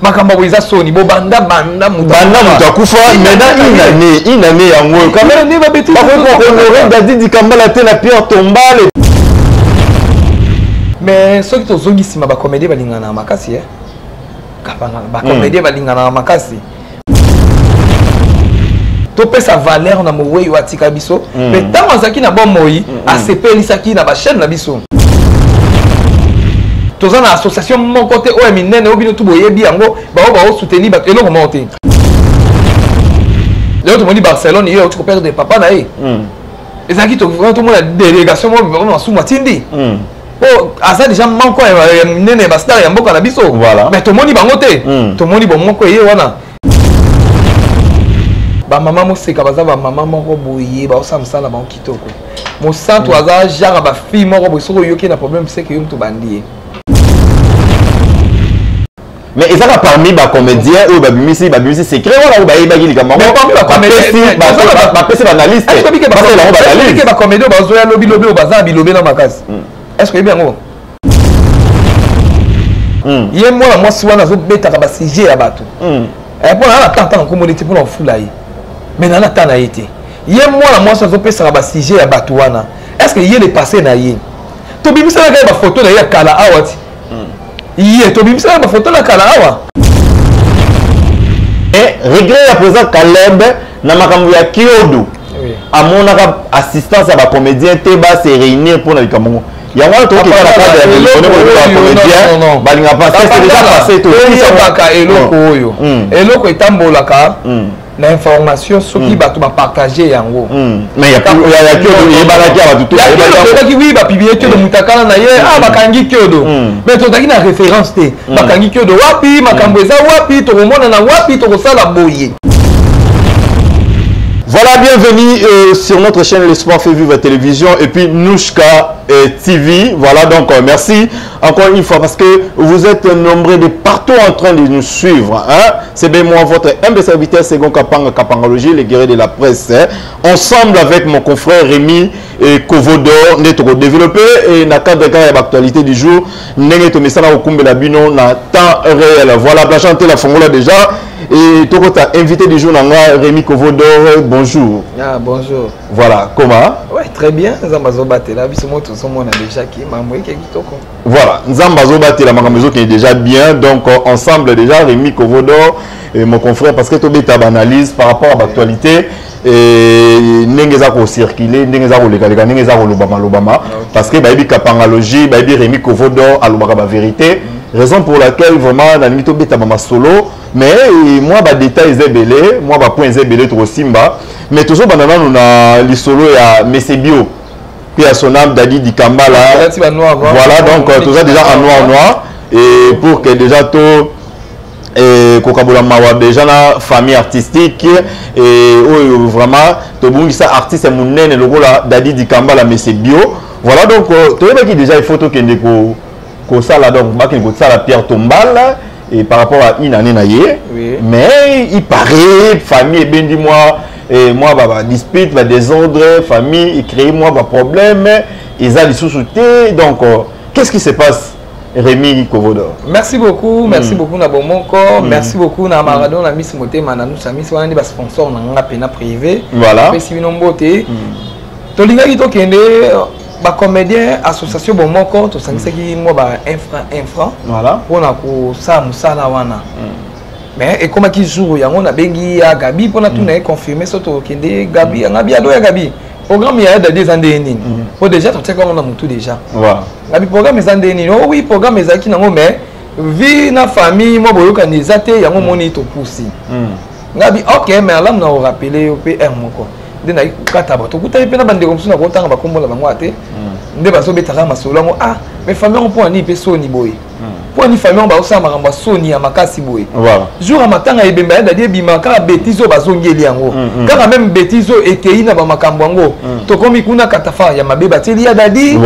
Makambo boye eza soni, bobanda banda moto banda moto akufa maintenant une année yango oyo quand même bakoki kohonorer Dadi Dikambala te na pierre tombale. Mais soki tozongi nsima, bacomédien balinganaka makasi, eh? Bacomédien balinganaka makasi. Topesa valeur na mowei oyo atika biso. Mpe ntango azalaki na bomoi, asepelisaki na bachaîne na biso. Toza na association moko te oyo ya minene oyo bino tu boyebi yango, bao baosoutenir bato, eloko moko te. Lelo tomoni Barcelone, ye auti koperdre papa na ye. Ezalaki tomona délégation moko Masumu atindi po aza déjà moko ya minene ya bastar ya mboka na biso, mais tomoni bango te. Tomoni bomoko eye wana. Bamama moseka baza bamama moko boye, baosala mosala na bango kitoko. Mosantu aza genre ya bafille moko boye, soki oyoki na problème, seke yo moto bandi ye. Mais ezaka parmi bacomédien oyo babimisi secret wana, oyo bayebaki likambo yango, bapesi baanalyste, basala yango baanalyse. Bacomédien oyo bazoya lobi lobi, oyo baza na bilobe na makasi, est ce que oyebi yango? Ye mwana mwasi wana azobetaka basujet ya bato mpona na tanta nkomoni te, mpona kofula ye, mais na ta na ye te. Ye mwana mwasi azopesaka basujet ya bato wana, est ce que ye le passé na ye tobimisalaka ye bafoto na ye ya kala awa ti ye tobimisalaka bafoto na kala awa? Regret ya président Caleb na makambo ya Kiodo, amonaka assistance ya bacomédien te, base réunir mpona likambo ngo. Yango wana tokokeka na cadre ya bacomédien balinga passé, c'est déjà passé. Toyebaka eloko oyo, eloko etambolaka na information soki bato bapartage yango. Mais ya Kiodo eyebanaki ya bato. Toyebaki, oui, bapublier Kiodo mutakala na ye, ah, bakangi Kiodo, mais tozalaki na référence te. Bakangi Kiodo wapi? Makambo eza wapi? Tokomonana wapi? Tokosala boye. Voilà, bienvenue sur notre chaîne L'Espoir fait vivre télévision et puis Nouchka TV. Voilà, donc merci encore une fois parce que vous êtes nombreux de partout en train de nous suivre. Hein? C'est bien moi, votre humble serviteur, Segon Kapanga Kapangalogie, le guerrier de la presse. Hein? Ensemble avec mon confrère Rémi et Kovodor, nous développé et dans le cadre de l'actualité du jour, nous avons bino na temps réel. Voilà, la chanter la fongola déjà. Et tout invité du jour, Rémi Kovodor, bonjour. Ah, bonjour. Voilà, comment? Ouais, très bien. Nzambe azobatela biso mo, tozomona déjà ki mambo eke kitoko. Voilà, Nzambe azobatela, makambo qui est déjà bien. Donc, ensemble déjà, Rémi Kovodor et mon confrère, parce que tu as analyse par rapport à l'actualité. Et ndenge eza kocirculer, ndenge eza kolekaleka, ndenge eza kolobama lobama, parce que bayebi kapangalogie, bayebi Rémi Kovodor alobaka bavérité, raison pour laquelle vraiment nalingi tobetama masolo. Mais moi, badétail eza ebele, moi bapoint eza ebele, tokosimba. Mais tozobanda nanu na lisolo ya Mesebio, puis à son âme, Dadi Dikambala. Voilà, donc toza déjà en noir noir et pour que déjà to kokabola mawa déjà na famille artistique et oyo vraiment tobungisa artiste monene lokola Dadi Dikambala, Mesebio. Voilà, donc toyebaki déjà il faut tokende kosala, donc bakende kosala pierre tombale et par rapport à une année na ye. Mais il paraît famille ebendi moi et moi ba dispute, ba désordre, famille créé moi ba problème eza lisusu te. Donc qu'est-ce qui se passe, Rémi Kovodor? Merci beaucoup, merci beaucoup na bomoko, merci beaucoup na Maradona, Miss Motema na Nusa Miss wana nde basponsor na nga pena privé. Pesi bino mbote. Tolingaki tokende bacomédien, association bomoko, tosangisaki mwa ba 1 franc 1 franc mpona kosala mosala wana. Mais ekomaki jour yango, nabengi ya Gabi mpona tuna ye confirme so tokende. Gabi ngabi ado ya Gabi, programme ya Dadi eza ndenge nini? Po déjà totiaka yango na motu déjà. Ngabi programme eza ndenge nini? Oh oui, programme ezalaki nango, mais vie na famille mwa boyokani eza te, yango moni topusi. Ngabi ok, mais alamu na korappeler yo mpe heure moko nde nayi kokata bato, tokutani mpe na bandeko mosusu na kotanga bakombo na bango te, nde bazobetaka masolo yango. Ah, mais famille yango mpo na nini mpe soni boye? Mpo nini famille yango bazosala makambo ya soni ya makasi boye? Jour ya matanga, ebemba ya Dadi ebima kaka bétise oyo bazongeli yango, kaka même bétise oyo ekei na bamakambo yango. Tokomi kuna, katafa ya mabe batieli ya Dadi,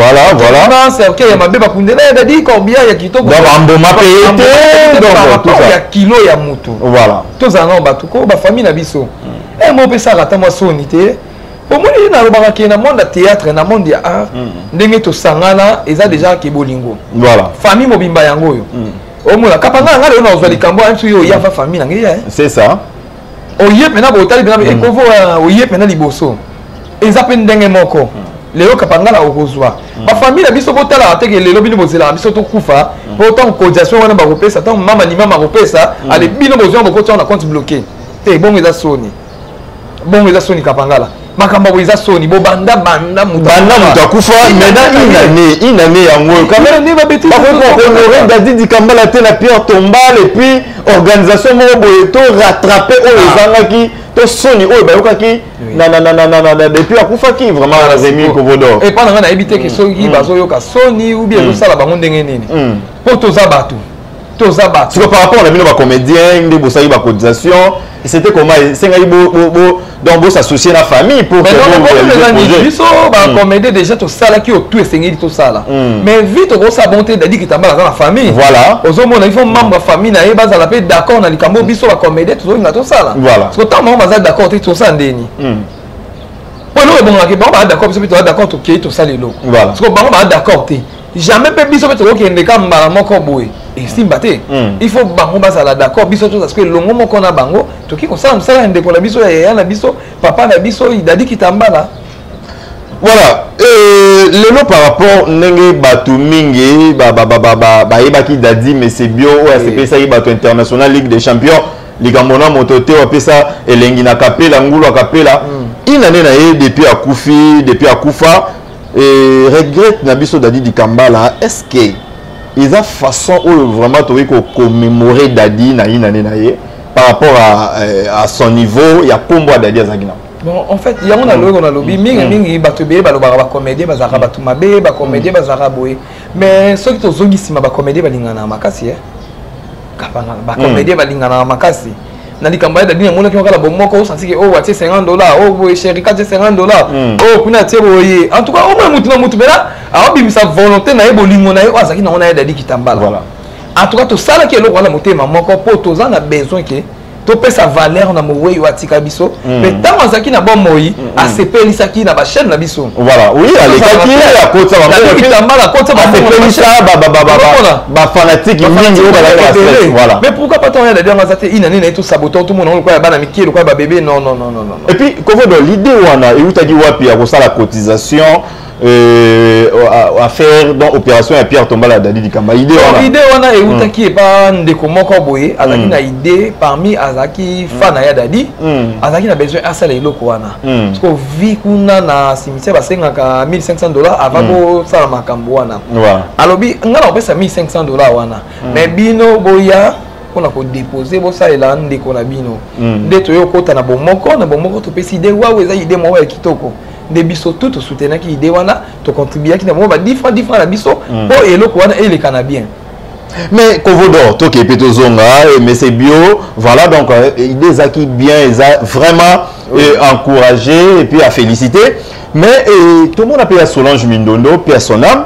cercueil ya mabe bakundela ya Dadi, corbillard ya kitoko. Bamboma pe te. Donc ya kilo ya motu. Tozala nao bato ko bafamille na biso mo opesaka ata mwa soni te. Omoni, nalobaka ke na monde ya théâtre, na monde ya art, ndenge tosangana eza déjà ke bolingo. Famille mobimba yango oyo. Omona Kapanga nga lelo nazwa likambo wana, biso yo oya fa famille na ngai. C'est ça. Oye mpena botali mpena ekovo, oye mpena liboso, eza mpe ndenge moko. Lelo Kapangala okozwa bafamille na biso, botalaka teke lelo bino bozelaka biso tokufa, mpo ntango cotisation wana bakopesa, ntango mama ni mama akopesa, ale bino bozwa, bokoti wana na compte bloqué te. Bongo eza soni, bongo eza soni. Kapangala, makambo boye eza soni. Bobanda banda. Banda moto akufa, maintenant une année, une année yango oyo quand même bakoki kohonorer Dadi Dikambala te na pierre tombale, et puis organisation moko boye to rattraper oyo ezangaki to soni oyo bayokaki depuis akufaki. Vraiment, na Rémi Kovodor. Epa na ngai, nayebi te ke soki bazoyoka soni ou bien ezosala bango ndenge nini, mpo toza bato, toza bato. Siko par rapport na bino bacomédien nde bosali bacotisation, c'était comment? Esengaki donc bos'associer na famille pour que biso bacomédien déjà tosalaki oyo tout esengeli tosala, mais vi tokosala bon te. Dadi Kitambala aza na famille. Ozomona, il faut membre ya famille na ye bazala mpe d'accord na likambo biso bacomédien tozolinga tosala. Parce que ntango bango baza d'accord te, tosala ndeni? Po eloko ebongaka, bango baza d'accord, biso mpe toza d'accord, tokei tosala eloko. Parce que bango baza d'accord te, jamais mpe biso mpe tokokende ka mbala moko boye, esimba te. Il faut bango bazala d'accord, biso toza soki elongo moko na bango, toki kosala mosala ya ndeko na biso, ya yaya na biso, papa na biso, Dadi Kitambala. Voilà, lelo par rapport ndenge bato mingi bayebaki Dadi, mais c'est bio oyo asepesaki bato, international Ligue des champions, likambo na moto te apesa elengi na kapela, ngulu akapela. Une année na ye depuis akufi, depuis akufa, et regrette na biso Dadi Dikambala, est ce que eza façon oyo vraiment tokoki kocommémorer Dadi na une année na ye par rapport à son niveau ya nkombo ya Dadi azalaki na? Bon, en fait, yango nalobi, nalobi mingi mingi, bato ebele balobaka bacomédien bazalaka bato mabe, bacomédien bazalaka boye, mais soki tozongi nsima, bacomédien balinganaka makasi. Bacomédien balinganaka makasi. Na likambo ya Dadi, namonaki kaka bomoko, osanti ke oyo atie 50 $, oyo boye Sherika atie 50 $, oyo kuna atie boye. En tout cas, omona mutu na mutu mpena aobimisa volonté na ye, bolingo na ye oyo azalaki nango na ye Dadi Kitambala. En tout cas, tosalaki eloko wana motema moko, mpo toza na besoin ke topesa valeur na mowei oyo atika biso. Mpe ntango azalaki na bomoi, asepelisaki na bachaîne na biso. Voilà, oui, alekaki, akotisa. Kitambala akotisa. Asepelisa bafanatike mingi oyo bazalaki. Voilà. Mais pourquoi pas ntango ya Dadi yango aza te, ina nini na ye tosaboter, tomona lokola ya bana mike, lokola babebe? Non, non, non, non. Et puis Kovodo, l'idée wana eutaki wapi ya kosala cotisation à faire dans opération ya pierre tombale ya Dadi Dikamba, idée wana? Idée wana eutaki epa ndeko moko boye azalaki na idée, parmi azalaki fan ya Dadi, azalaki na besoin asala eloko wana, parce que vi kuna na cimetière basengaka 1500 $ avant bosala makambo wana. Alobi nga na kopesa 1500 $ wana, mais bino boya mpona kodépose, bosalela ndeko na bino. Nde toye okota na bomoko, na bomoko topesi idée wawu, eza idée moko ya kitoko. Nde biso tout tosoutenaki idée wana, tocontribuaki na bango ba 10 francs, 10 francs na biso, mpo eloko wana eleka na bien. Mais Kovodor, toke mpe tozonga, mais c'est bio. Voilà, donc idée ezaki bien, eza vraiment encouragé et puis à féliciter. Mais tomona mpe ya Solange Mindondo, mpe ya son âme,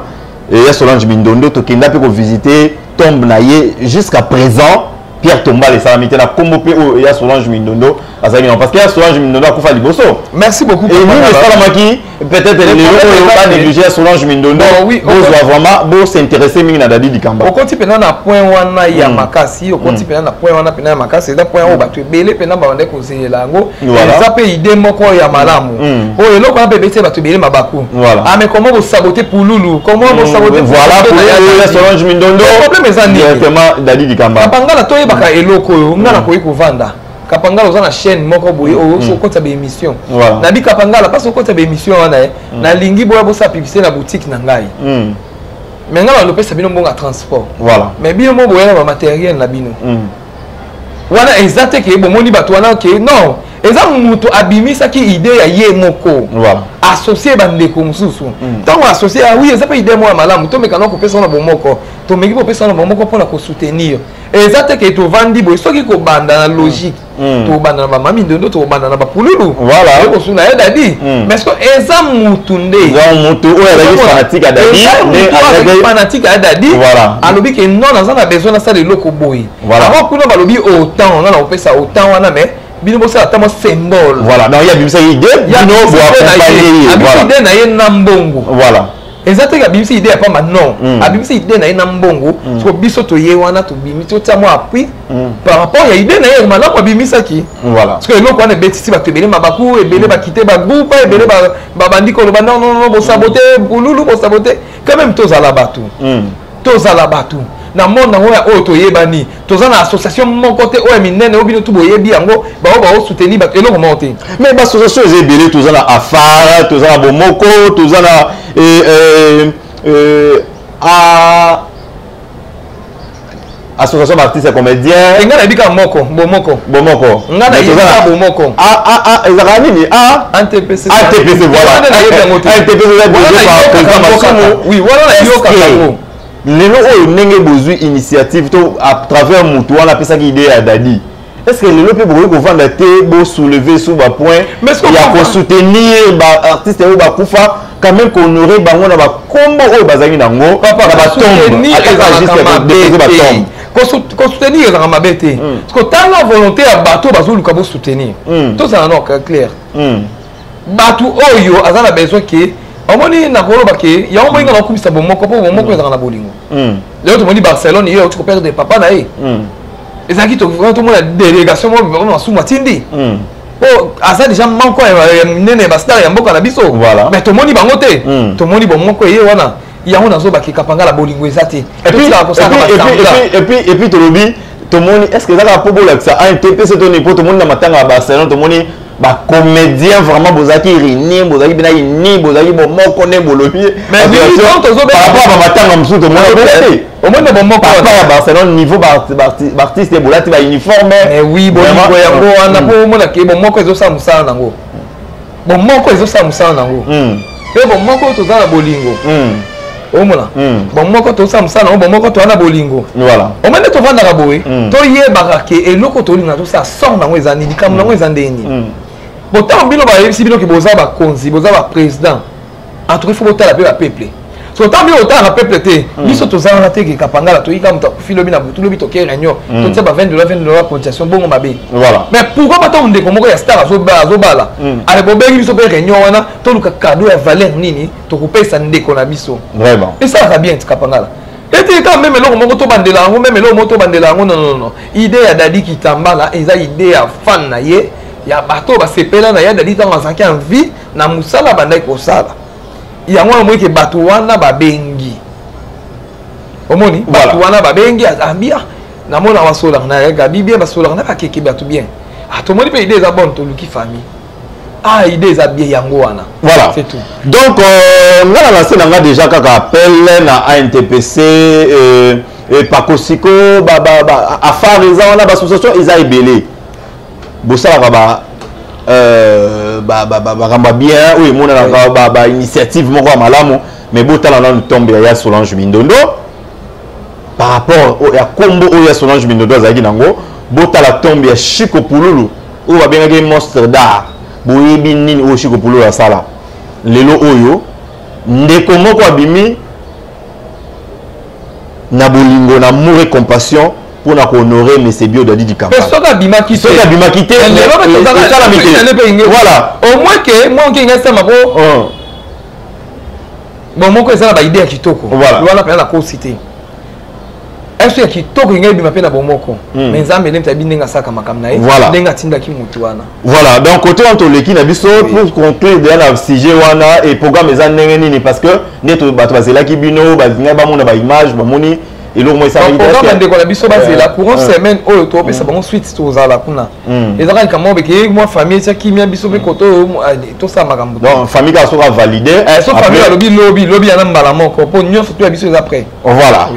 ya Solange Mindondo, tokenda mpe kovisiter tombe na ye. Jusqu'à présent pierre tombale esalami te na nkombo mpe oyo ya Solange Mindondo azalaki nango, parce que ya Solange Mindondo akufa liboso. Merci beaucoup. Et nini esalamaki peut-être lelo oyo banéglige ya Solange Mindondo, bozwa vraiment bos'intéresser mingi na Dadi Dikamba? Okoti mpena na point wana ya makasi, okoti mpena na point wana mpena ya makasi. Eza point oyo bato ebele mpena babande kozelela yango. Eza mpe idée moko ya malamu oyo eloko wana mpe ebeti bato ebele mabaku. Ah, mais comment bosabote pululu? Comment bosabote? Voilà, pululu ya Solange Mindondo. Problème eza nini? Directement Dadi Dikamba. Kapangala, toyebaka eloko oyo nga nakoki kovanda. Kapangala, oza na chaîne moko boye oyo okotisa baémission. Nabi Kapangala, mpasi okotisa baémission wana, nalingi boya bosala publicité na boutique na ngai, mais ngai balopesa bino mbongo ya transport, mais bino mo boya na bamatériel na bino wana. Eza te ke bomoni bato wana ke non, eza moto abimisaki idée ya ye moko, associe bandeko mosusu. Ntango associe, ah oui, eza mpe idée moko ya malamu, tomeka na kopesa wana bomoko, tomeki kopesa wana bomoko mpona kosoutenir. Eza te ke tovandi boye. Soki kobanda na logique, tobanda na bamami ndondo, tobanda na bapululu, kosuna ye Dadi, mais ce eza mutu nde mutu oyo azalaki fanatique ya Dadi. Azalaki fanatique ya Dadi, alobi ke non, naza na besoin nasala eloko boye. Avant kuna balobi autant, nga na kopesa autant wana, mais bino bosala ata mwa symbole. Voilà, donc ye abimisaki idée, bino boaccompagner ye. Abimisi idée na ye na mbongo. Eza te abimisi idée ya pamba, non. Abimisi idée na ye na mbongo. Siko biso toye wana, tobimi, totia mwa appui par rapport ya idée na ye malamu abimisaki. Voilà. Parce que eloko wana ebetisi bato ebele mabaku, ebele bakite bagroupe, ebele babandi koloba: non, non, non, bosabote bululu, bosabote. Quand même tozala bato, tozala bato na monde yango ya oyo toyebani. Toza na association moko te oyo ya minene oyo bino tu boyebi yango, bao baosoutenir bato, eloko moko te. Mais baassociation eza ebele. Toza na AFAR, toza na Bomoko, toza na a association baartiste ya comédien. Nga nayebi kaka moko, Bomoko. Bomoko. Nga nayebi kaka Bomoko. Ezalaka nini? A ANTPC. ANTPC, voilà. Wana nayebi yango te. ANTPC eza dirigé par président Masumu. Oui, wana nayokaka yango. Lelo oyo ndenge bozwi initiative to à travers motu wana apesaki idée ya Dadi, est ce que lelo mpe bokoki kovanda te, bosoulever sur bapoint ya kosoutenir baartiste oyo bakufa, quand même kohonorer bango na bakombo oyo bazalaki nango na batombe, ataka juste batombe? Kosoutenir ezalaka mabe te, parce que tanga volonté ya bato bazoluka bosoutenir. Tozala no clair, bato oyo aza na besoin ke omoni, nakoloba ke yango moninga nakokumisa Bomoko, mpo Bomoko ezalaka na bolingo. Lelo tomoni Barcelone, ye auti koperdre papa na ye, ezalaki tomona délégation moko Masumu atindi, po aza déjà moko ya minene ya bastar ya mboka na biso, mais tomoni bango te. Tomoni Bomoko eye wana, yango nazobaki Kapangala, bolingo eza te. Et puis tolobi, tomoni, est ce que ezaka mpo bolakisa ANTPC toni? Mpo tomoni na matanga ya Barcelone, tomoni bacomédien vraiment bozalaki réuni, bozalaki mpena uni, bozalaki bomoko nde bolobi par rapport à bamatanga mosusu tomoni te. Omoni Bomoko papa ya Barcelone, niveau baartiste bolati bauniforme. Oui, bolingo yango wana, mpo omonake Bomoko ezosala mosala nango, Bomoko ezosala mosala nango. Mpe Bomoko toza na bolingo, omona Bomoko tosala mosala nango, Bomoko toza na bolingo. Omoni nde tovandaka boye, toyebaka ke eloko tolinga tosala, sort nango eza nini, likambo nango eza ndenge nini. Bon, ntango bino bayebisi bino ke boza bakonzi, boza baprésident, en tout cas il faut botala mpe bapeuple. So ntango bino botalaka peuple te, biso toza wana te ke Kapangala toyika moto akufi lobi na butu, lobi toke réunion, totia ba 20 dollar, 20 dollar cotisation, bongo mabe. Mais pourquoi ba ntango ndeko moko ya star azobala, ale bobengi biso mpe réunion wana, toluka cadeau ya valeur nini tokopesa ndeko na biso? Esalaka bien ti Kapangala ete kaka même eloko moko tobandela yango, même eloko moko tobandela yango. Non, non, non, idée ya Dadi Kitambala eza idée ya fan na ye, ya bato oyo basepela na ye. Dadi ntango azalaki en vie, na mosala bandaki kosala yango wana, omoki bato wana babengi, omoni bato wana babengi abia, namona basolaka na Gabi bien, basolaka na bakeke bato bien. Ah, tomoni mpe idée eza bonne, toluki famille, ah, idée eza bien, yango wana. Voilà. C'est tout. Donc nga na lance na nga déjà kaka appel na ANTPC, Pakosiko, ba AFAR eza wana, baassociation eza ebele, bosalaka ba makambo ya bien oyo emonanaka, bainitiative moko ya malamu. Mais botala nanu tombe ya Solange Mindondo par rapport ya kombo oyo ya Solange Mindondo azalaki nango. Botala tombe ya Chiko Pululu oyo babengaki monstre d'art. Boyebi nini oyo Chiko Pululu asala? Lelo oyo ndeko moko abimi na bolingo, na amour et compassion mpona kohonorer Monsieur Bio Dadi Dikamba. Soki abimaki, soki abimaki te, esalami te, voilà. Au moins ke mwa oke ngai sama po bon, moko eza na baidée ya kitoko wana mpenza, nakosi te. Eso ya kitoko engai ebima mpe na Bomoko, mais Nzambe nde tayebi ndenge asalaka makambo na ye, ndenge atindaki motu wana. Voilà, donc côté wana toleki na biso. Pour conclure déjà na sujet wana et programme eza ndenge nini? Parce que nde bato bazelaki bino, balingai bamona baimage, bamoni eloko moko esalaki. Programme, bandeko na biso bazela courant semaine oyo, topesa bango suite. Tozala kuna, ezaka likambo beke mwa famille etia kimia, biso mpe koto oyo tosala makambo. Donc famille kaka soki avalide. So famille alobi lobi lobi yana mbala moko, mpo nyonso to ya biso eza prêt. Voilà.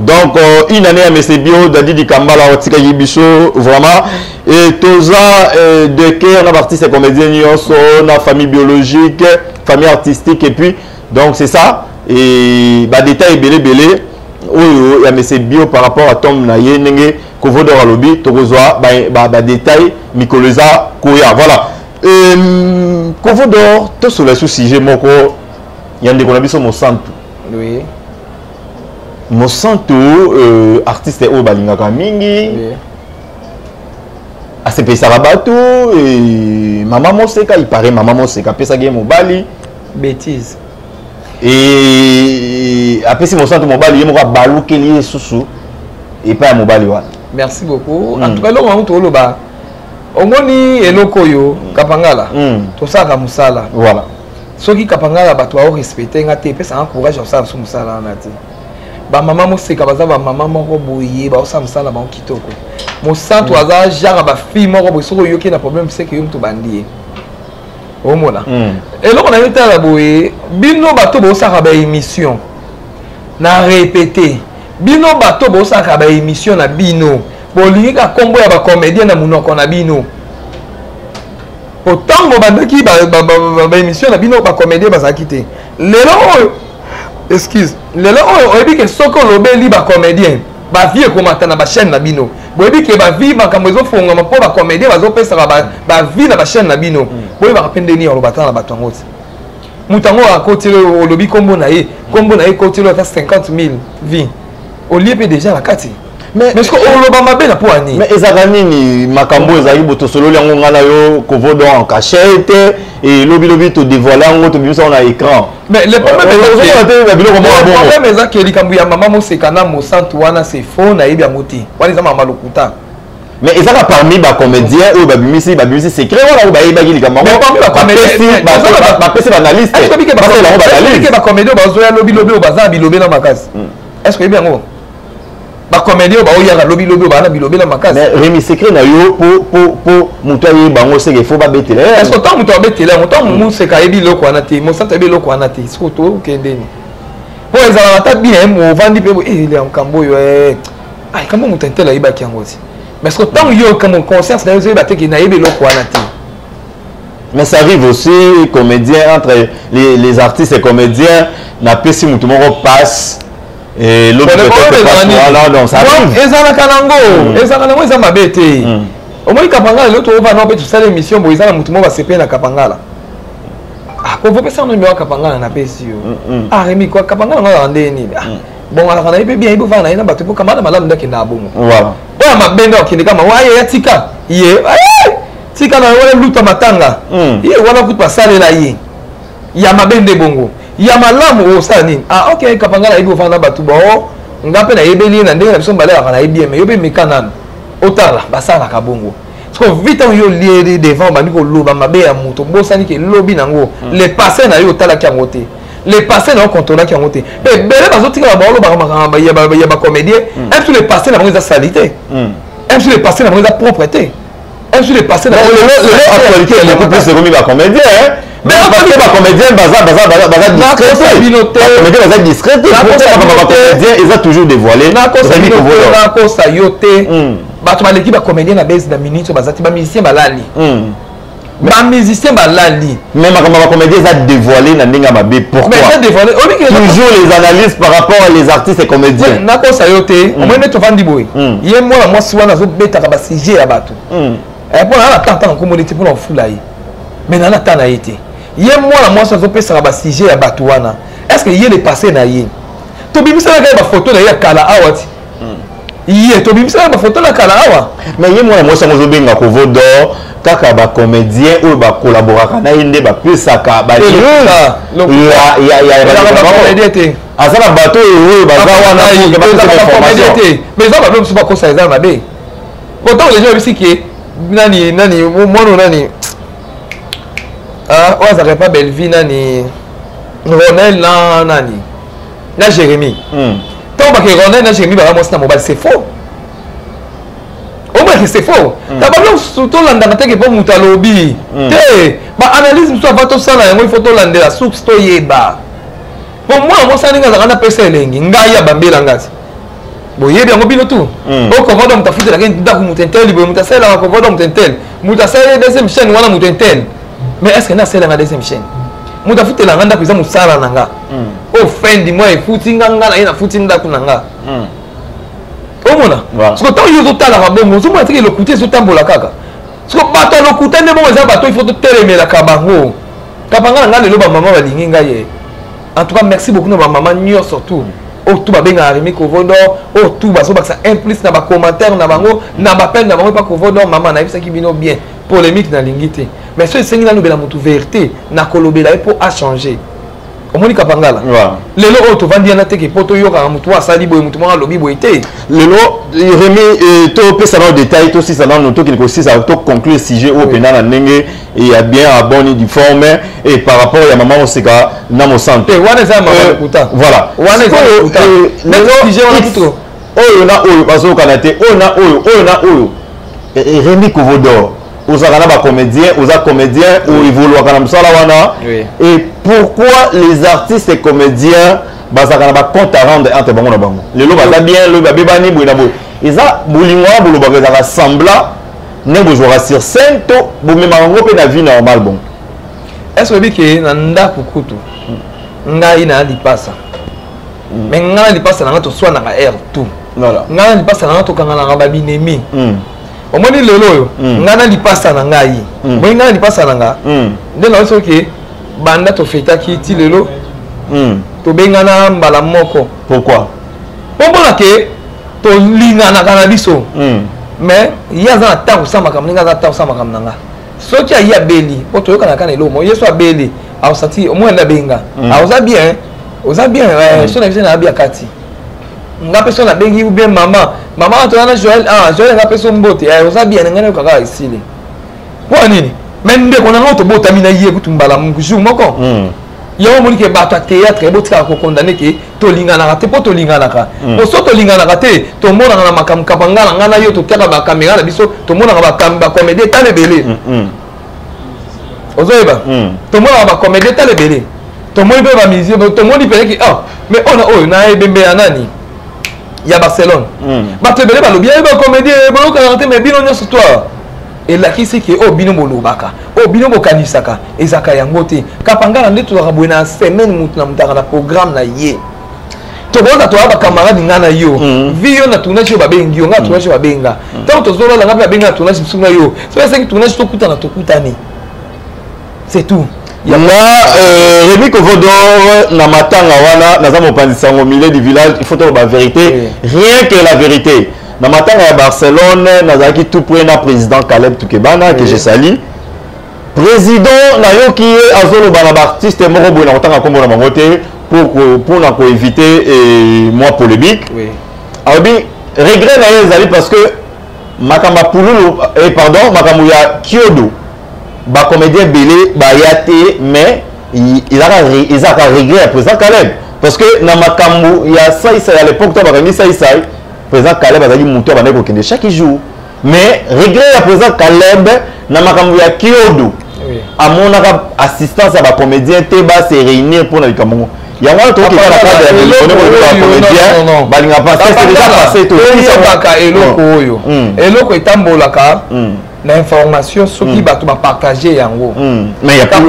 Donc une année ya Monsieur Bio Dadi Dikambala otikaki biso vraiment, et toza de cœur na baartiste et comédien nyonso, na famille biologique, famille artistique, et puis donc c'est ça. Et badétail ebele ebele oyo ya Monsieur Bio par rapport à tombe na ye, ndenge Kovodor alobi, tokozwa badétail mikolo eza koya. Voilà. Kovodor, tosola su sujet moko ya ndeko na biso Mosantu. Mosantu, artiste oyo balingaka mingi, asepelisaka bato. Mama Moseka, ipare mama Moseka apesaki ye mobali. Bêtise. E apesi Mosantu mobali, ye moko abalukeli ye susu epai ya mobali wana. Merci beaucoup. En tout cas, eloko yango toloba, omoni eloko oyo, Kapangala, tosalaka mosala. Soki Kapangala, bato baorespecte nga te, epesanga courage ya kosala mosu mosala wana te. Bamama Moseka baza bamama moko boye, baosala mosala na bango kitoko. Mosantu aza genre ya bafille moko boye, soki oyoki na problème, seke yo moto bandi ye. Omona eloko na yo, tala boye, bino bato bosalaka baémission, na répété, bino bato bosalaka baémission na bino, bolingi ka nkombo ya bacomédien na monoko na bino. Po ntango bandaki baémission na bino, bacomédien bazalaki te. Lelo oyo, excuse, lelo oyo oyebi ke soki olobeli bacomédien, bavues ekomata na bachaîne na bino. Boyebi ke bavues, makambo ezofongama mpo bacomédien bazopesaka bavues na bachaîne na bino. Boyebaka mpe ndeni oloba ta na bato yango te. Moto yango akoteli, olobi nkombo na ye, nkombo na ye ekoteli ata 50 000 vues, olie mpe déjà na kati. Mais ce que oloba mabe na mpo ya nini? Mais ezalaka nini makambo ezalaki bo tosololi yango, ngai na yo Kovodo, en cachette, elobilobi todévoile yango, tobimisa yango na écran? Mais le problème, biloko le problème eza ke likambo ya mama Moseka na Mosantu wana, c'est faux. Nayebi yango te, wana eza mama lokuta. Mais ezaka parmi bacomédien oyo babimisi secret wana, oyo bayebaki likambo yango, bapesi baanalyste, basala yango baanalyse. Bacomédien oyo bazoya lobilobi, oyo baza na bilobela makasi, est ce que oyebi yango? Bacomédien oyo baoyaka lobilobi, oyo baza na bilobela makasi. Mais Remi, secret na yo, po moto ayeba yango, seke faut babetela. Est ce que ntango moto abetela yango, ntango Moseka ayebi eloko wana te, Mosantu ayebi eloko wana te, soki tokendeni mpo ezalaka ata bien, ovandi mpe likambo oyo, kambo moto intele ayebaki yango te. Mais ce que ntango yo kambo conscience na yo ezoyeba te ke nayebi eloko wana te. Mais ça arrive aussi, comédien, entre les artistes et comédiens, napesi motu moko passe et l'autre peut-être passe. Voilà, donc ça arrive. Ezalaka nango, ezalaka nango, eza mabe te. Omoni Kapangala, lelo toovanda mpe tosala émission boye, eza na motu moko basepeli na Kapangala. Kovopesa no numéro Kapangala, napesi yo. Ah, Remi, kwa Kapangala ngo azalaka ndenge nini? Bon, alaka na ye mpe bien, yebi ovanda na ye na bato, mpo kamana malamu nde akendaka bongo. Oyo mabe nde akende kama waye ya tika ye, tika na wana luta matanga ye wana, kutu basalela ye ya mabe nde bongo. Ya malamu osala nini? Ah ok, Kapangala ayebi ovanda na bato bao, nga mpe nayebeli ye na ndenge na biso mbala alaka, nayebi ye. Me yo mpe meka nanu otala, basalaka bongo. Parce que vite yo lieri devant, obandi koloba mabe ya moto, obosani ke lobi nango le passé na yo otalaki yango te, le passé na yo contrôlaki yango te. Mpe ebele bazotikala baolobaka makambo ya bacomédien, même sur le passé na bango eza sali te, même sur le passé na bango eza propre te, même sur le passé na bango. Actualité beaucoup plus ekomi bacomédien, mais parce que bacomédien baza discret, bacomédien baza discret te. Bacomédien eza toujours dévoilé. Nakosa yo te, bato baleki bacomédien na base na minute oyo baza te. Bamusicien balali, bamusicien balali. Mais makambo ya bacomédien eza dévoilé na ndenge ya mabe, pourquoi? Mais eza dévoilé. Toujours les analyses par rapport à les artistes et comédiens. Nakosa yo te, omoi nde tovandi boye, ye mwana mwasi wana azobetaka basujet ya bato mpo na na tanta nkomoni te mpona kofula ye, mais na na ta na ye te. Ye mwana mwasi azopesaka basujet ya bato wana, est ce que ye le passé na ye tobimisalaka ye bafoto na ye ya kala awa ti ye tobimisalaka bafoto na kala awa? Mais ye mwana mwasi yango ozobenga Kovo d'Or, kaka bacomédien oyo bakolaboraka na ye nde bapesaka. Bacomédien te. Aza na bato oyo baza wana. Bacomédien te, mais eza babe mosusu bakosa, eza mabe. Pourtant les gens bayebisi ke nani nani, mwana nani oyo azalaka pa Bellevie, nani, Ronel na nani na Jérémie. Ntango bake Ronel na Jérémie baka mwasi na mobali, c'est faux. Omaki c'est faux. Na babilo mosusu tolandaka teke mpo moto alobi te. Baanalyse mosusu ava tosala yango, il faut tolandela source, toyeba. Po mwana mwasi ndenge azalaka napesa elengi, ngai abambela ngati, boyebi yango bino tu. Okovoda moto afutelaka ndako moto intel boye, moto asalelaka kovoda moto intel, moto asaleli deuxième chaîne wana moto intel. Mais est ce que nde asalelanga deuxième chaîne, moto afutelanga ndako, eza mosala na nga oyo fin du mois efuti nga, nga na ye nafuti ndako na nga. Omona siko ntango yo ozotalaka bongo, ozomona teke lokuta ezotambola kaka. Siko bato ya lokuta nde bongo eza bato, il faut totelemelaka bango. Kapa nga na nga lelo bamama balingi ngai ye. En tout cas, merci beaucoup na bamama nyonso tout oyo tu babengaka Remi Kovodor, oyo tu bazobakisa un plus na bacommentaire na bango, na bapene na bango epa Kovodor. Mama, nayebisaki bino bien, polémique nalingi te, mais so esengi nalobela motu vérité, nakolobela ye mpo achanger. Omoni Kapangala, lelo oyo tovandi yana teke mpo toyokaka motu asali boye, motu moko alobi boye te. Lelo Remi, topesa nano détail, tosisa nano, tokende kosisa, toconclure sujet oyo mpenza na ndenge ya bien, à bonne et due forme, et par rapport ya mama Moseka na Mosanto. Wana eza mama lokuta. Voilà. Wana eza lokuta. Lelo sujet wana kutu oyo na oyo bazokana te, oyo na oyo, oyo na oyo. Remi Kovodor, ozalaka na bacomédien, oza comédien, oévoluaka na mosala wana. Et pourquoi les artistes et comédiens bazalaka na bacompte à rendre entre bango na bango? Lelo baza bien, lobi babebani boye na boye. Eza bolingo wana bolobaka ezalaka semblant ndenge bozwaka sur scène to bomemaka yango mpe na vie normale? Bon. Est ce oyebi ke na ndako kutu ngai na lipasa, mais ngai na lipasa na ngai toswanaka aire tout. Ngai na lipasa na ngai tokanganaka babinemi. Omoni lelo oyo, ngai na lipasa na ngai, omoni ngai na lipasa na nga nde na soki banda tofetaki ti lelo, tobengana mbala moko. Pourquoi? Mpo mpona ke tolinganaka na biso, mais ye aza na ntango kosala makambo ndenge aza na ntango kosala makambo na nga. Soki aye abeli, mpo toyokanaka na eloko moko, ye so abeli aosati omoi nde abenga: "Oza bien? Oza bien?" So na biso na abi kati nga mpe so nabengi ou bien mama, mama toza na Joel, ah Joel, nga mpe so mbote, oza bien? Ngai nayokaka esili. Mpo nini? Mais ndeko na ngai tobotami na ye kutu mbala jour moko. Yango omoni ke bato ya théâtre ebotikaka kokondane ke tolinganaka te, mpo tolinganaka. Po so tolinganaka te, tomonaka na makambo kapa ngai na ngai na yo totiaka bacaméra na biso, tomonaka bacomédie etala ebele. Ozoyeba, tomonaka bacomédie etala ebele, tomoni mpe bamusicien, tomoni mpeneki. Ah, mais oyo na oyo na ebembe ya nani, ya Barcelone, bato ebele balobi aye bacomédie boyokanaka te. Mais bino nyonso to elakisi ke oyo bino bolobaka, oyo bino bokanisaka, ezalaka yango te. Kapangala nde tozalaka boye na semaine, motu na moto aka na programme na ye. Tokoza toya bacamarade, nga na yo, vi yo na tournage oyo babengi yo, nga na tournage oyo babenga. Ntango tozolala, nga mpe babenga na tournage mosusu na yo. Soki asengi tournage, tokutana, tokutani, c'est tout. Nga Rémi Kovodor, na matanga wana naza mopanzi sango, milieu du village. Il faut toloba vérité, rien que la vérité. Na matanga ya Barcelone, nazalaki tout près na président Caleb Tukebana, que je salue. Président, nayoki ye azoloba na baartiste moko boye, na kotanga nkombo na bango te mpona koéviter mwa polémique. Alobi regret na ye ezali parce que makambo ya pululu, pardon, makambo ya Kiodo, bacomédien ebele baya te. Mais ezalaka regret ya président Caleb, parce que na makambo ya Saisai à l'époque, to bakangi Saisai, président Caleb azalaki motu abandaki kokende chaque jour. Mais regret ya président Caleb, na makambo ya Kiodo, amonaka assistance ya bacomédien te, base réunir mpona likambo ngo. Yango wana tokokeka na cadre ya bacomédien balinga parce que c'est déjà passé. Toyebaka eloko oyo, eloko etambolaka na information, soki bato bapartage yango. Mais ya Kiodo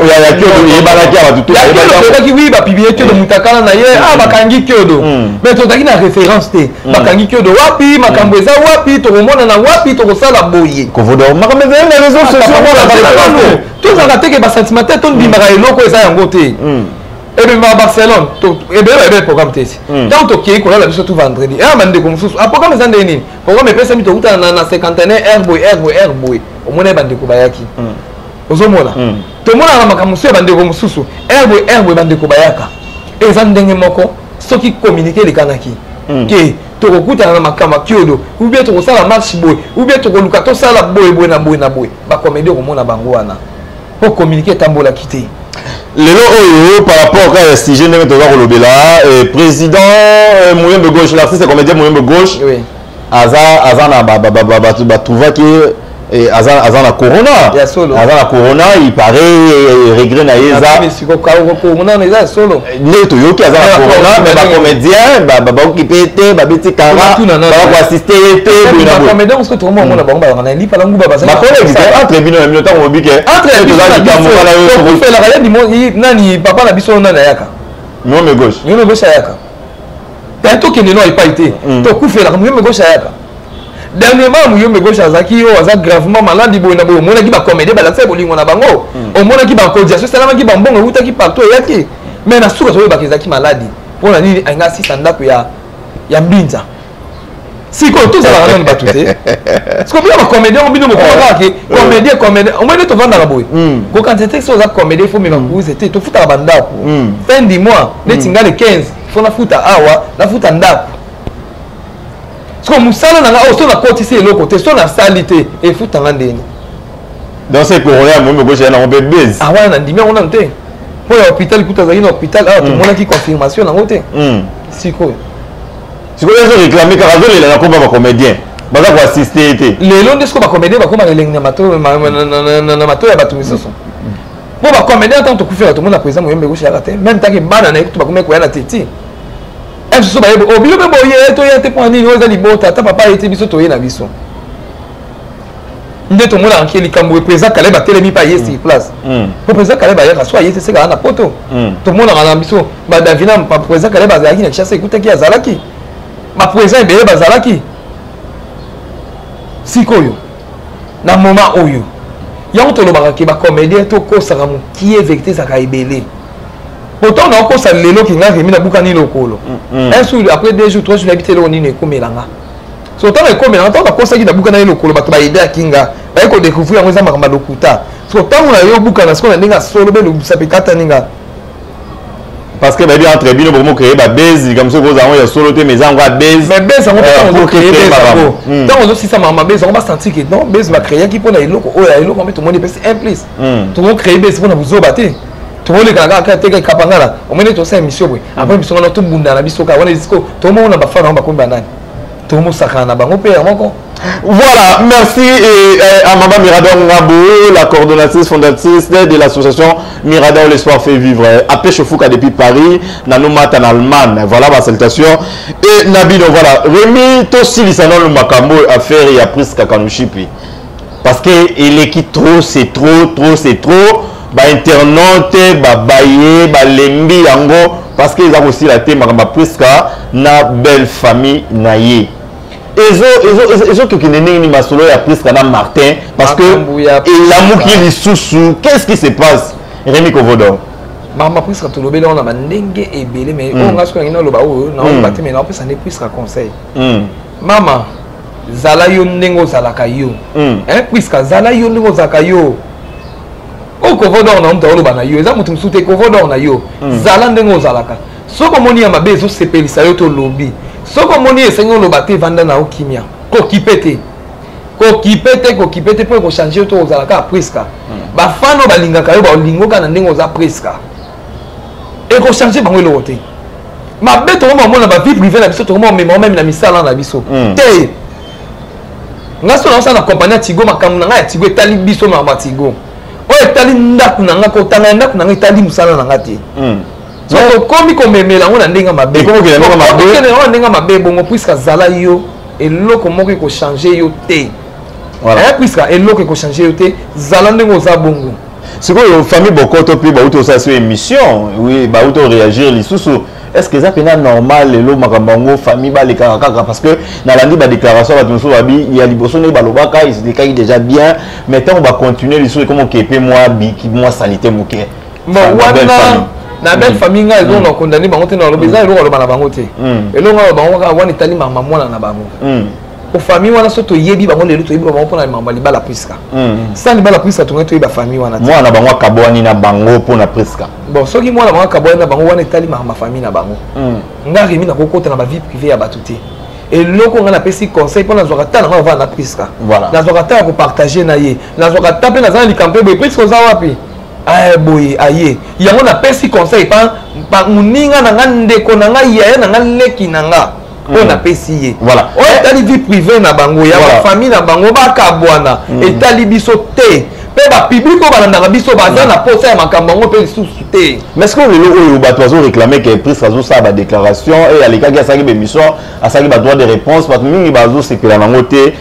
eyebanaki ya bato. Toyebaki, wi, bapublier Kiodo mutakala na ye, ah, bakangi Kiodo, mais tozalaki na référence te. Bakangi Kiodo wapi? Makambo eza wapi? Tokomonana wapi? Tokosala boye. Makambo ezali na réseaux sociaux. Tozalaka teke basentiment te, tondimaka eloko eza yango te. Ebemaka Barcelone, ebele bayebele programme te. Esi ntango tokei kolala biso tu vendredi, eya bandeko mosusu, a programme eza ndenge nini? Programme epesami, tokutana na cinquantenaire aire boye, aire boye, aire boye. Omona ye, bandeko bayaki. Ozomona, tomonaka makambo mosusu ya bandeko mosusu, aire boye, aire boye, bandeko bayaka. Eza ndenge moko, soki communiqué elekanaki ke tokokutana na makambo ya Kiodo, ou bien tokosala marche boye, ou bien tokoluka tosala boye boye na boye na boye, bacomédie okomona bango wana, mpo communiqué etambolaki te. Lelo oyo, par rapport kaka ya sujet ndenge toza kolobela, président Muyembe Gauche, l'artiste comédien Muyembe Gauche, aza na bato batrouvaki aza na corona, aza na corona, il paraît. Regret na ye eza Corona eza solo. Nde toyoki aza na corona, mais bacomédien baokipe te, babeti kara, bakoassiste ye te. Bacomédien mosusu tokomona bango bazalaka na lipala nguba. Bacollègue te, entre bino na bino, ntango mobi ke Tokufelaka ye nani, papa na biso nani ayaka? Muyembe Gauche. Muyembe Gauche ayaka te, tokende no epai te. Tokufelaka Muyembe Gauche ayaka. Dernièrement, Muyombe Gauche azalaki oyo aza gravement maladi boye na boye, omonaki bacomédien balakisaki bolingo na bango, omonaki bacotisation esalamaki, bambongo eutaki partout eyaki. Mais na suka toyebaka ezalaki maladi. Mpona nini alinga asisa ndako ya mbinza? Sikoyo tozalaka nani bato te? Sikoyo bino bacomédien ngo, bino bokoma kaka ke comédien, comédien. Omoi nde tovandaka boye, kokanisa te soki oza comédien, faut mema kuruze te. Tofutaka bandako fin du mois. Neti nga, le 15 faut nafuta awa, nafuta ndako. Sikoyo mosala na nga oyo, so nakotisi eloko te, so nasali te, efutanga ndeni? Donc c'est corona ya momi okosi ya nango mpe base. Awana nandimi yango nanu te, mpo ya hôpital kuta azalaki na hôpital awa, tomonaki confirmation nango te. Sikoyo Sikoyo azo réclame kaka, azolela na komba bacomédien baza koassiste ye te. Lelo nde sikoyo bacomédien bakóma elengi na mato ya bato misusu, mpo bacomédien, ntango tokufela, tomona président Moyembe koshaka te, même tanke bana na ye kutu bakomi koya na teti mosusu, bayebi o bino mpe boye, toya te mpo nini? Oyo eza libota. Ata papa ye te, biso toye na biso. Nde tomonaka ke likambo, président Kaleb atelemi mpe aye sur place, po président Kaleb ayaka so aye te, sekaka na poto. Tomonaka na biso badavina, président Kaleb azalaki na Kinshasa, ekutaki azalaki, baprésident ebele bazalaki. Sikoyo na moment oyo, yango tolobaka ke bacomédien tokosaka mokie, vérité ezalaka ebele. Pourtant naokosa lelo ke nga Remi nabukani lokolo, un jour, après 2 jours, 3 jours, nayebi te eloko nini ekomelanga. So ntango ekomelanga, ntango nakosaki nabuka na ye lokolo, bato baedaki nga, baye kodécouvrir yango eza makambo ya lokuta. So ntango na yo obukana sikoyo na ndenge ya solo, belobisa mpe katani nga. Parce que bayebi entre bino bokomo créer babase, likambo soki kozala yango ya solo te, mais eza yango ya base. Mais base yango, ntango ozocréer base yango, ntango ozosisa makambo base yango, basentir ke non, base bacréaki mpona eloko oyo ya eloko mpe tomoni epesi un plus. Tokocréer base mpona buzoba te, tokolekana kaka te. Kapangala, omoni, tosala émission boye, après émission wana tobunda na biso kaka wana. Siko tomona bafana yango bakomi banani, tomosakana na bango mpe ya moko. Voilà, merci et à Maman Mirador Ngabou, la coordonnatrice fondatrice de l'association Mirador L'espoir fait vivre. À Fouka depuis Paris, Nanou Mat en Allemagne. Voilà ma salutation. Et Nabino, voilà. Rémi Tosili le makambo, affaire ya Prisca Kanushipi. Parce que il est qui trop, c'est trop, trop, c'est trop. Ba internaute, ba baye, ba lembi yango. Parce qu'ils ont aussi la thème, Prisca, na belle famille na ye. Ezokokende ndenge nini masolo ya Priska na Martin? Parce que elamuki lisusu. Qu'est-ce qui se passe, Rémi Kovodor? Makambo Priska, tolobeli wana bandenge ebele, mais oyo nga soki nangi naloba, oyo naoloba te, mais naopesa nde Priska conseil. Mama, zala yo ndenge ozalaka yo. Priska, zala yo ndenge ozalaka yo. Oyo Kovodor na moto aoloba na yo, eza moto mosusu te. Kovodor na yo, zala ndenge ozalaka. Soki omoni ya mabe ezosepelisa yo, tolobi. Soki omoni esengi oloba te, evanda na yo kimia. Kokipe te, kokipe te, kokipe te, mpo ekochange yo to ozala kaka Priska. Bafana oyo balingaka yo, baolingo kaka na ndenge oza Priska, ekochange bango eloko te. Mabe tokoma omona bavie privé na biso, tokoma omema même na misala na biso te. Nga so naosala na compagnie ya Tigo, makambo na ngai ya Tigo etali biso, makambo ya Tigo oyo etali ndako na nga, kotanga ya ndako na nga etali mosala na nga te. So tokomi komemela yango na ndenge mabe, okende yango na ndenge mabe bongo. Puisque azala yo, eloko moko ekochange yo te. Puisque eloko ekochange yo te, zala ndenge oza bongo. Sikoyo famille Bokoto mpe bauti osala so émission, oui, bauti oréagir lisusu. Est ce que eza mpena normal lelo makambo yango famille balekaka kaka? Parce que nalandi badéclaration, bato mosusu babi ya liboso ndenge balobaka, elekaki déjà bien, mais ntango bacontinue lisusu, ekoma okepe mwa biki, mwa salité moke. Bon, wana na belle famille, ngai eloko na condamné bango te, na aloba eza eloko aloba na bango te. Eloko aloba bango kaka wana etali mama mwana na bango. Po famille wana, so toyebi bango lelo, toyebi bango mpona makambo ya libala Priska. Sans libala Priska, tongai toyeba famille wana te. Mwana na bango akabwani na bango mpona Priska. Bon, soki mwana bango akabwani na bango, wana etali makambo ya famille na bango. Nga Remi nakokota na bavie privée ya bato te. Eloko ngai napesi conseil, mpo nazwaka ta na ngai ovanda na Priska, nazwaka ta ya kopartage na ye, nazwaka ta mpe naza na likambo mpe boye: "Priska, oza wapi?" Boye aye yango, napesi conseil pa moninga na nga, ndeko na nga, yaya na nga, leki na nga oyo napesi ye. Oyo etali vie privée na bango ya bafamille na bango, bakabwana, etali biso te. Mpe bapublic oyo balandaka biso baza na posa ya makambo yango mpe lisusu te. Mais ce que lelo oyo bato bazoréclame ke Priska azosala badéclaration e alekaki, asalaki bémission, asalaki badroit de réponse, bato mingi bazosepela nango te.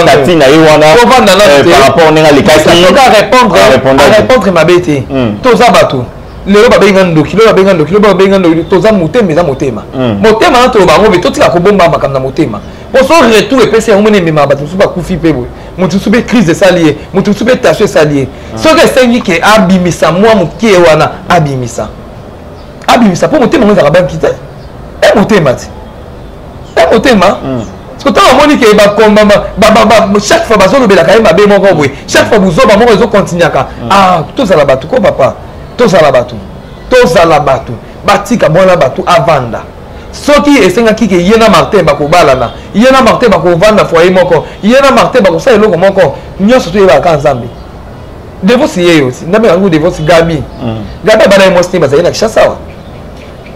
Tati na ye wana par rapport ndenge alekaki. Arépondre mabe te. Toza bato, lelo babenga ndoki, lelo babenga ndoki, lelo babenga ndoki. Toza motema, eza motema, motema na toloba yango, be totika kobomba makambo na motema, po so retour epesi yango, moni ememaka bato mosusu bakufi mpe boye, moto mosusu mpe crise esali ye, moto mosusu mpe tension esali ye. Soki esengi ke abimisa mwa mokie wana, abimisa, abimisa, mpo motema ngo ezalaka banki te, e motema te. Ya motema. Parce que ntango amoni ke bakombama, chaque fois bazolobelaka ye mabe moko boye, chaque fois buzoba moko ezokontinuaka. Ah, tozala bato ko papa, tozala bato, tozala bato. Batika mwana bato avanda. Soki esengaki ke ye na Martin bakobalana, ye na Martin bakovanda foyer moko, ye na Martin bakosala eloko moko, nyonso toyebaka kaka Nzambe. Divorce ye yo ndambe yango, divorce Gabi. Gabi abana ye mwasi te, bazali na Kinshasa awa.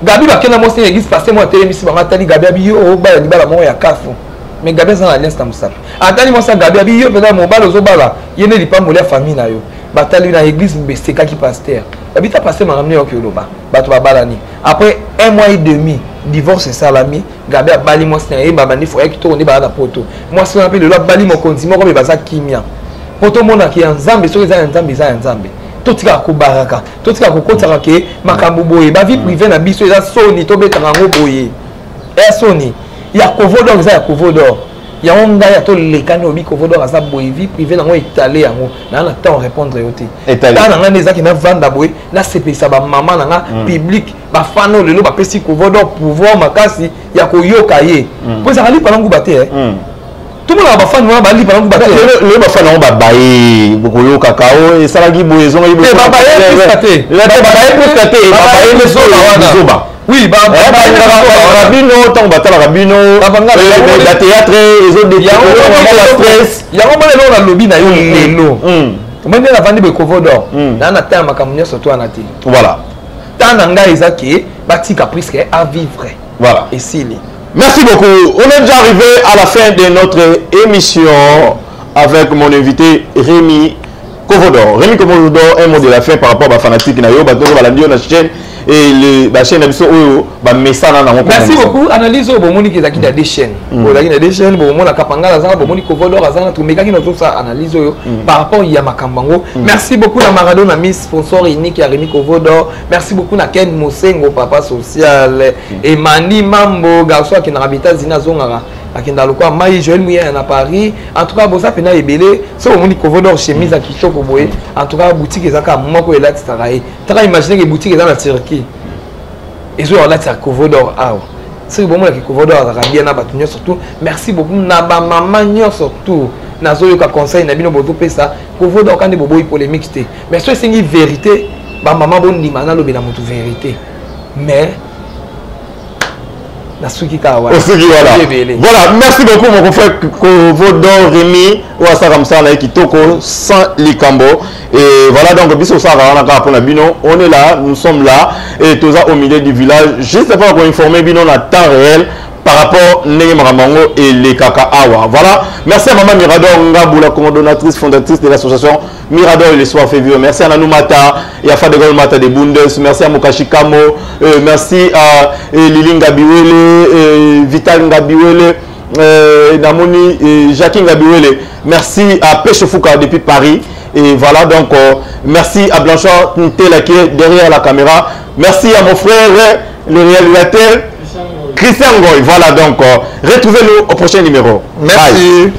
Gabi bakenda mwasi na église, pasteur moko atelemisi bango, atali Gabi, abi: "Yo obala libala moko ya kafu." Mais Gabi aza na alliance na mosapi. Atali mwasi ya Gabi, abi: "Yo mpenza, mobali ozobala ye nde lipamboli ya famille na yo." Batali na église, besekaki pasteur, babi ta pasteur makambo nde yoki oloba. Bato babalani, après un mois et demi divorce esalami. Gabi abali mwasi na ye, babandi foyer kitoko nde baa na Poto. Mwasi wana mpe lelo abali mokonzi moko, mpe baza kimia. Po tomonaki ya Nzambe, soki eza ya Nzambe, eza ya Nzambe. Totikaka kobaraka, totikaka kokotisaka ke makambo boye, bavie privée na biso eza soni, tobetaka yango boye, eya soni. Ya Kovo d'Or eza ya Kovo d'Or. Yango ngai atolekani, obi Kovo d'Or aza boye, vie privée nango etale yango naa na temps répondre yo te. Etale. Ta na ngai nde ezaki navanda boye, nasepelisa bamama na nga, public, bafana oyo lelo bapesi Kovo d'Or pouvoir makasi ya koyoka ye, po ezalaka lipa na nguba te, eh. Tomonaka bafani wana balipa na nguba te. Lelo bafani yango babaye koyokaka o esalaki boye, ezongaki boye. Te, babaye Priska te. Babaye Priska te, babaye nde zoba wana. Zoba. Oui. Balingaka bino ntango batalaka bino bathéâtre ezostress. Yango mona eloko nalobi na yo lelo, omoni nde navandi boye, Kovo d'Or, naa na temps ya makambo nyonso to wana te. Temps na ngai eza ke batika Priske à vivre. Esili. Merci beaucoup. On est déjà arrivé à la fin de notre émission avec mon invité Rémi Kovodor. Rémi Kovodor, un mot de la fin par rapport à fanatique na yo, bato balandi yo na chaîne et le ba chaîne na biso oyo ba mesana na. Merci beaucoup. Analyse oyo bomoni ke ezalaki na deux chaînes, ozalaki na deux chaînes, bomona Kapangala aza na, bomoni Kovodor aza na, tomekaki na tozosala analyse oyo par rapport ya makambo yango. Merci beaucoup na Maradona Miss, sponsor unique ya Rémi Kovodor. Merci beaucoup na Ken Mosengo, papa social, Emani Mambo, garçon akendaka ba États-Unis, azongaka, akendaka lokola mai, Joël Muyaya na Paris. En tout cas boza mpena ebele. So bomoni Kovodor chemise ya kitoko boye, en tout cas boutique eza kaka moko elatisaka ye. Taka imagine ke boutique eza na Turquie, ezoya kolatisa Kovodor awa. Soki bomonaki Kovodor azalaka bien na bato nyonso tout. Merci beaucoup na bamama nyonso tout. Nazoyoka conseil na bino bozopesa Kovodor kandi boboyi polémique te, mais so esengi vérité, bamama bondima nalobela motu vérité, mais nasuki kaka wana. Osuki wana. Ebele. Voilà, merci beaucoup mon confrère Kovodor Rémi oyo asalaka mosala na ye kitoko sans likambo. Et voilà, donc biso osalaka wana kaka mpona bino. On est là, nous sommes là et toza au milieu du village juste mpona koinformer bino na temps réel par rapport ndenge makambo yango elekaka awa. Voilà, merci à maman Mirador Ngabou, la coordonnatrice fondatrice de l'association Mirador et l'Espoir fait vivre. Merci à Nanou Mata et à Fadegol Mata de Bundes. Merci à Mokashi Kamo, merci à Lili Ngabiwele, Vital Ngabiwele, Namoni, Jackie Ngabiwele. Merci à Pêche Fouka depuis Paris. Et voilà, donc merci à Blanchard Ntela qui est derrière la caméra. Merci à mon frère, le réalisateur Christian Goy. Voilà, donc retrouvez-nous au prochain numéro. Merci. Bye.